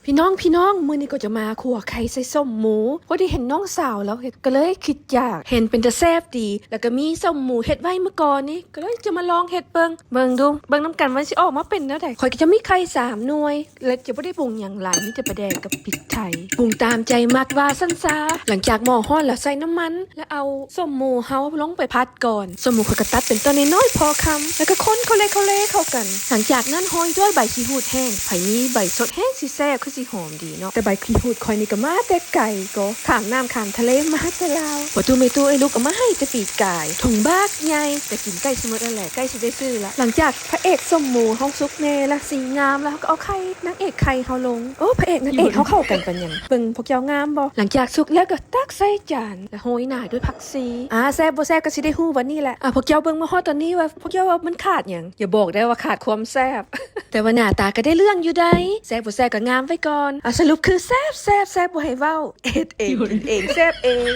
ພີ່ນ້ອງ ພີ່ນ້ອງ ມື້ນີ້ກໍຈະມາຂົ້ວໄຂ່ໃສ່ສົ້ມໝູ ພໍດີເຫັນນ້ອງສາວລາວເຮັດ ກໍເລີຍຄິດຢາກ ເຫັນເປັນຕາແຊບດີ ແລ້ວກໍມີສົ້ມໝູເຮັດໄວ້ມື້ກ່ອນນີ້ ກໍເລີຍຈະມາລອງເຮັດເບິ່ງ ເບິ່ງດູ ເບິ່ງນຳກັນວ່າຊິອອກມາເປັນແນວໃດ. ຂ້ອຍກໍຈະມີໄຂ່ສາມໜ່ວຍ ແລະ ຈະບໍ່ໄດ້ປຸງຫຍັງຫຼາຍ ມີແຕ່ປາແດກກັບພິກໄທ ປຸງຕາມໃຈມັກວ່າຊັ້ນຊາ. ຫຼັງຈາກໝໍ້ຮ້ອນແລ້ວໃສ່ນ້ຳມັນ ແລ້ວເອົາສົ້ມໝູເຮົາລົງໄປຜັດກ່ອນ. ສົ້ມໝູຂ້ອຍກໍຕັດເປັນຕົວນ້ອຍໆພໍຄຳ ແລ້ວກໍຄົນເຂົ້າເລເຂົ້າເລເຂົ້າກັນ. ຫຼັງຈາກນັ້ນໂຮຍດ້ວຍໃບຂີ້ຫູດແຫ້ງ ໃຜມີໃບສົດແຫ້ງຊິແຊບ ຄືຊິຫອມດີເນາະ ແຕ່ໃບຂີ້ຫູດຂ້ອຍນີ້ກໍມາແຕ່ໄກກໍ ຂ້າມນ້ຳຂ້າມທະເລມາແຕ່ລາວ. ພໍ່ຕູ້ແມ່ຕູ້ເອີຍ ລູກເອົາມາໃຫ້ແຕ່ປີກາຍ ຖົງບັກໃຫຍ່ ແຕ່ກິນໃກ້ຊິໝົດແລ້ວແຫຼະ ໃກ້ຊິໄດ້ຊື້ລະ. ຫຼັງຈາກພະເອກສົ້ມໝູເຮົາສຸກແດ່ລະ ສີງາມລະ ເຮົາກໍເອົາໄຂ່ ນາງເອກໄຂ່ເຮົາລົງ. ໂອ້ ພະເອກນາງເອກເຮົາເຂົ້າກັນປານຫຍັງ ເບິ່ງພວກເຈົ້າງາມບໍ່? ຫຼັງຈາກສຸກແລ້ວກໍຕັກໃສ່ຈານ ແລະໂຮຍໜ້າດ້ວຍຜັກຊີ. ອາ ແຊບບໍ່ແຊບກໍຊິໄດ້ຮູ້ບັດນີ້ແຫຼະ. ອາ ພວກເຈົ້າເບິ່ງມາຮອດຕອນນີ້ວ່າ ພວກເຈົ້າວ່າມັນຂາດຫຍັງ? ຢ່າບອກໄດ້ວ່າຂາດຄວາມແຊບ. ແຕ່ວ່າໜ້າຕາກໍໄດ້ເລື່ອງຢູ່ໃດ໋ ແຊບບໍ່ແຊບກໍງາມໄວ້ກ່ອນ. ອາ ສະຫຼຸບຄືແຊບ ແຊບ ແຊບບໍ່ໃຫ້ເວົ້າ ເຮັດເອງກິນເອງແຊບເອງ.